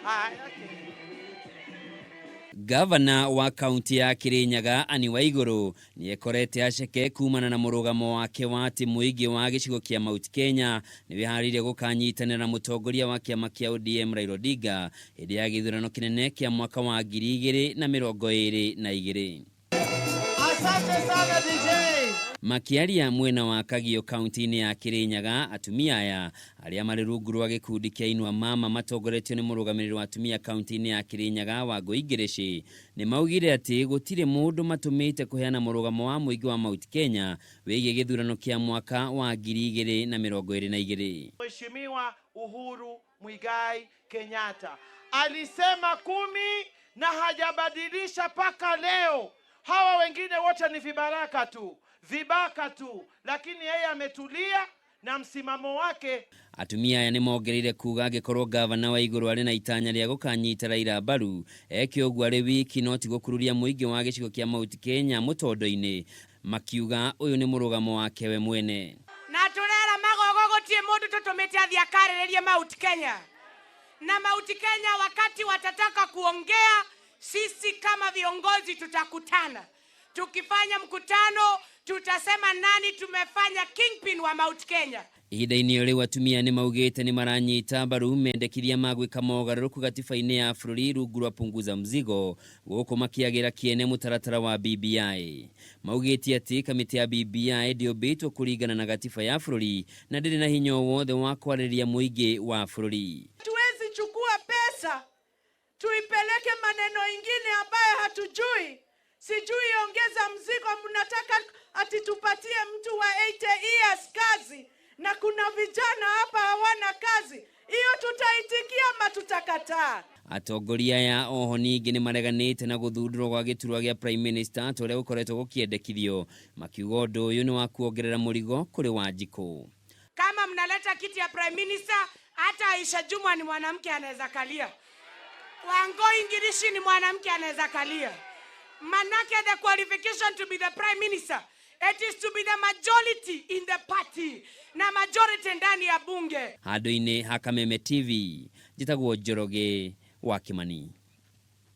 Haya, okay. Gavana wa kaunti ya Kirinyaga Anne Waiguru nĩekorete aceke kumana na mũrũgamo wake wa atĩ mũingĩ wa gĩcigo kĩa Mount Kenya nĩwĩharĩirie gũkanyitanĩra na mũtongoria wa kĩama kĩa ODM Raila Odinga hĩndĩ ya gĩthurano kĩnene kĩa mwaka wa 2022. Asante sana, DJ. Makiaria mwena wa Kagio kaunti-inĩ ya Kirinyaga, atumia aya arĩa marĩ rungu rwa gĩkundi kĩa Inua Mama matongoretio nĩ mũrũgamĩrĩri wa atumia kaunti-inĩ ya Kirinyaga Wangũi Ngĩrĩci nĩ maugire atĩ gũtirĩ mũndũ matũmĩte kũheana mũrũgamo wa mũingĩ wa Mount Kenya wĩgiĩ gĩthurano kĩa mwaka wa 2022. Mheshimiwa Uhuru Muigai Kenyatta alisema 10 na hajabadilisha mpaka leo. Hawa wengine wote ni vibaraka tu, vibaka tu, lakini yeye ametulia na msimamo wake. Atumia aya nĩ mongereire kuga angĩkorwo gavana Waiguru arĩ na itanya rĩa gũkanyita Raila mbaru, eke ũguo arĩ wiki no ti gũkururia mũingĩ wa gĩcigo kĩa Mount Kenya mũtondo-inĩ, makiuga ũyũ nĩ mũrũgamo wake we mwene. Na turera Magogo gutie mundu tutumite athie akarĩrĩrie Mount Kenya. Na Mount Kenya wakati watataka kuongea, sisi kama viongozi tutakutana. Tukifanya mkutano tutasema nani tumefanya kingpin wa Mount Kenya. Ihinda-inĩ rĩu atumia nĩ maugĩte nĩ maranyita mbaru mendekithia ma gwĩka mogarũrũku gatiba-inĩ ya bũrũri rungu rwa punguza mzigo, gũkũ makĩagĩra kĩene mũtaratara wa BBI. Maugĩte atĩ kamĩtĩ ya BBI ndĩũmbĩtwo kũringana na gatiba ya bũrũri na ndĩrĩ na hinya o wothe wa kwarĩrĩria mũingĩ wa bũrũri. Tuwezi chukua pesa tuipeleke maneno ingine ambayo hatujui, sijui ongeza mzigo. Mnataka ati tupatie mtu wa 80 years kazi na kuna vijana hapa hawana kazi. Hiyo tutaitikia ama tutakataa? Atongoria aya oho ningĩ nĩ mareganĩte na gũthundũrwo gwa gĩturwa gĩa Prime Minister ta ũrĩa gũkoretwo gũkĩendekithio, makiuga ũndũ ũyũ nĩ wa kuongerera mũrigo kũrĩ Wanjikũ. Kama mnaleta kiti ya Prime Minister, hata Aisha Jumwa ni mwanamke anaweza kalia. Wangoi Ngirici ni mwanamke anaweza kalia. Manake the qualification to be the Prime Minister, it is to be the majority in the party na majority ndani ya bunge. Handũ-inĩ ha Kameme TV, njĩtagwo Njoroge wa Kimani.